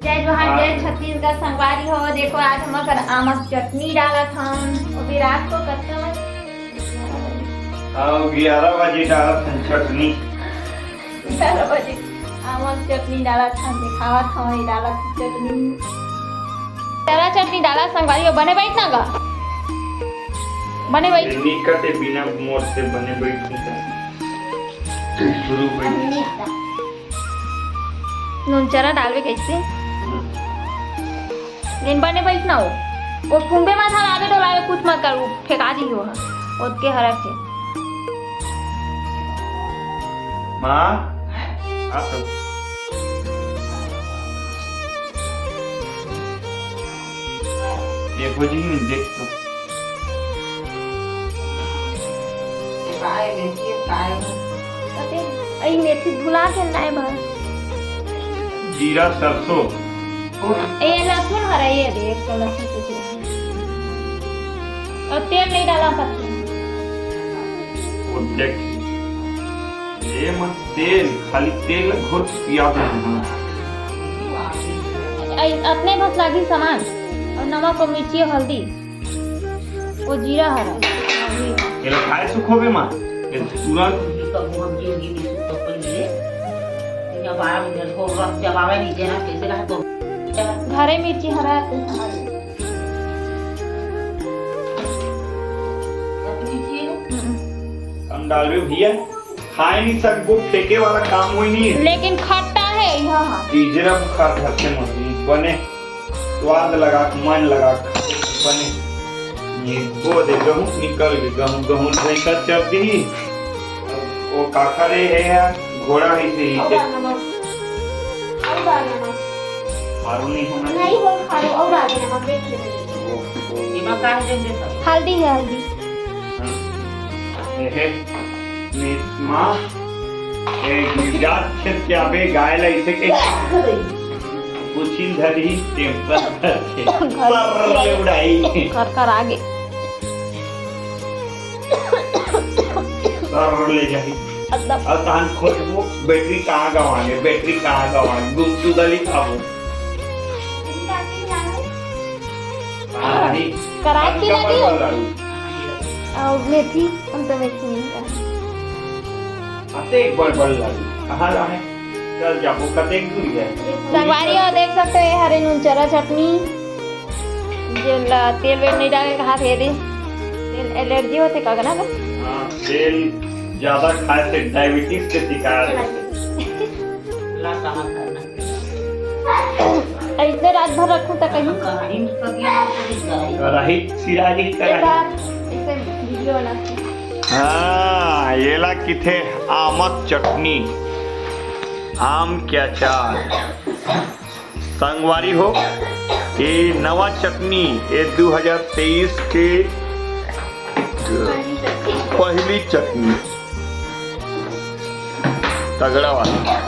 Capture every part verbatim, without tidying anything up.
जय जोहार, जय छत्तीसगढ़ संगवारी हो। देखो, आज हम कर आमक चटनी डालत हन। अभी रात को कतना बजे? अउ ग्यारह बजे डालत हन चटनी। ग्यारह बजे आमक चटनी डालत हन, दिखावत हन, ये डालत हन चटनी। चरा चटनी डाला संगवारी हो, बने बैठ ना गा, बने बैठ। ये नी कटे बिना मोर से बने बैठ नहीं सकते। शुरू बैठ। नून चरा डालबे कैसे? लेकिन बने बैठ ना हो, वो फुंबे मत हलावे डोलावे, कुछ मत कर, वो फेंका दी हो, ओतके हरक के। माँ, आ सब। ये खोजी नहीं देख तो। काय मेथी, काय? अरे, अई मेथी भुला के लाए बा। जीरा, सरसों। ए, लहसुन हरा, ये दे, एक ठो लहसुन कुछ नहीं। अउ तेल नहीं डाला पत्ती। वो देख। ए मत तेल, खाली तेल घोर के पिया दे। अई, अतने बस लागी सामान। अउ नमक अउ मिर्ची अउ हल्दी। वो जीरा हरा। एला खाए सुखोबे माँ, ये तुरंत। घरे मिर्ची हरा आते हमारे। हम्म। हम डालबे भैया, खाए नहीं सकबो, फेंके वाला काम होई नहीं। लेकिन खट्टा है, हाँ, हाँ। तीजरा बुखार धरते मम्मी, बने स्वाद लगा, मन लगा, बने। ये वो दे, गहूं निकल गए, गहूं, गहूं भैंसा चर दी। वो काखा रे है यार, घोड़ा है से ही। अउ डाल नमक। अउ डाल नमक। खारू नहीं होना नहीं चाहिए। हो खारू, अउ डाल दे नमक, देख ले। वो, वो। एमा का है, देख ले सब। हल्दी है, हल्दी। हाँ। ए, हे, ने, माँ, ए, गिरजात खेत के आबे, गाय ला इसे के कुछिन धरी, टेम्पर धर के, घर पर ले उड़ाई। कर कर आगे। कर ले जाई। एकदम। अब तहन खोजबो, बैटरी कहाँ गवाने, बैटरी कहाँ गवाने, गुमशुदा लिखाबो। हाँ, नहीं। कराची कहाँ लगी हो? गवाने? अउ मेथी, हम तो मेथी नहीं खाए। अतेक बड़ बड़ लागी। कहाँ जाने? चल जाबो, कतेक दूर है? संगवारी हो, देख सकते हो, ये हरे नून चरा चटनी। जेन ला तेल वेल नहीं डाले, कहा थे दे। तेल एलर्जी होते का ना बस? हाँ, तेल ज्यादा खाए से डायबिटीज के शिकार है। ला कहाँ करना? ऐसे रात भर रखूं तो कहीं? कढ़ाई में कर दिया ना, तो नहीं कढ़ाई। कढ़ाई, सिराही एक कढ़ाई। बार ऐसे वीडियो बनाती। हाँ, येला किथे आमक चटनी, आम के अचार। संगवारी हो, ये नवा चटनी, ये दू हजार तेईस के पहली चटनी। तगड़ा वाला।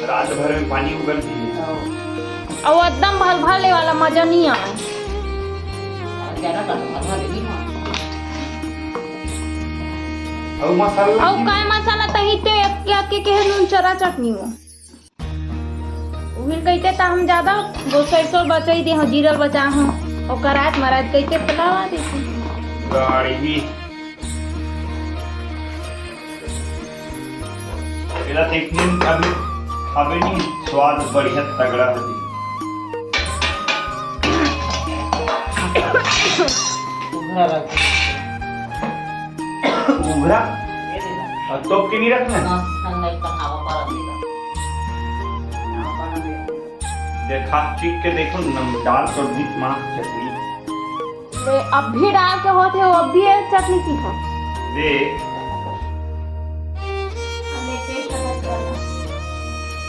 रात भर में पानी उगल दिए। अउ एकदम भल भल ले वाला मजा नहीं आए। अउ मसाला अउ काय मसाला तही ते एक, एक, एक, एक नून चरा चटनी हो। उहिल कहिते त हम ज्यादा गोसाई सोल बचाई दे हो, जीरल बचा हो। ओकर रात मरात कहिते फैलावा देती। गाड़ी। एला तो एक दिन अभी खाबे नहीं, स्वाद बढ़िया तगड़ा होही। उघरा। ये दे ना। अउ तोप के नहीं रखना है? ना, ठंडा इतना खावा पड़ा देगा। खावा पड़ा देगा। देखा, चीख के देखो, नमदार सब्जी, माँ चटनी। ले, अभी डाल के होत हे, वो अभी ये चटनी चीखा। दे। हमें taste करना पड़ेगा।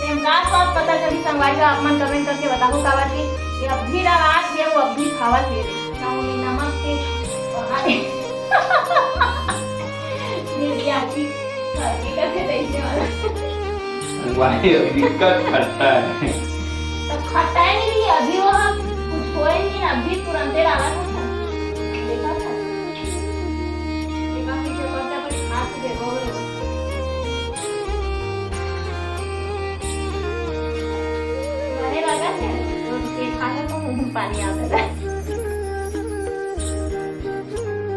तेम का स्वाद पता चली संगवारी हो, आप मन comment करके बताहू, काबर कि ये अभी डाल आज ये वो अभी खावत हे रे। ना वो नमक के, अरे। निर्याती, हकीकत है तैसे वाला। भाई, अभी का खट्टा है। तो खट्टा ही नहीं, अभी वो हम कुछ होए नहीं ना, अभी तुरंते डाला था ना। देखा था? देखा पीछे पड़ता, पर हाथ से देखो, वो बने लगा है, तो उनके खाने को मुंह में पानी आता था।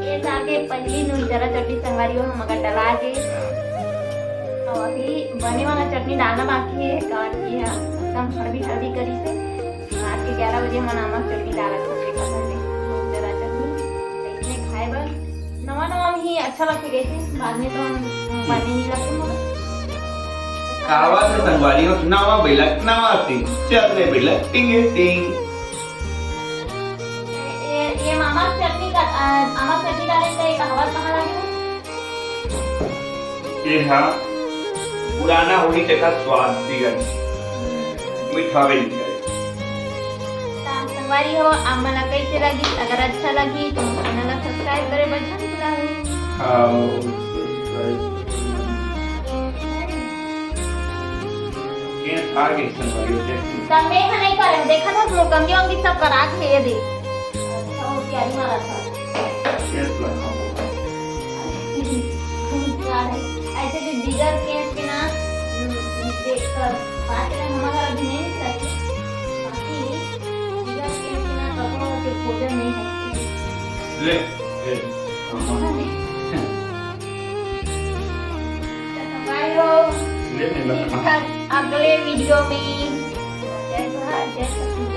ये जाके पहली नून जरा चटनी संगवारी हो, हम अगर डला के, और अभी बने वाला चटनी डालना बाकी है, काबर कि ये एकदम हल्दी हल्दी करी से। रात के ग्यारह बजे हम नमक चटनी डालत हन, देखत हन, नून जरा चटनी। तो इसमें खाए बर नवा नवा में ही अच्छा लगथे, कैसे बाद में तो हम बने नहीं लगते मगर। काबर से संगवारी हो, नवा बेलक, नवा टिंग, चल रे बेलक, टिंगे टिंग। ये, ये मामा चटनी का, अ, मामा चटनी डाले तो एक हवा कहाँ लगे? ये हाँ, पुराना होही तेखर स्वाद बिगड़, मिठावे नहीं करे। त संगवारी हो, आप मन ला कैसे लगी? अगर अच्छा लगी तो channel ला subscribe करे बर झन भुलाहू। हाँ, subscribe। ये आ गई संगवारी हो, देखी। त मैं ह नहीं करे, देखा था, मोर कंगी वंगी सब करा के ये दे। अच्छा, वो तैयारी मारा था। Yes, लखा। ऐसे भी बिगर केस के ना, देख कर बात करना हमारा घर अभी नहीं करते। बाकी बिगर केस के ना कपड़ा के भोजन नहीं है। ले, ले, हाँ। तो भाई लोग, ले, ले, लखा। मिलते हैं अगले video में। जय भारत, जय छत्तीसगढ़।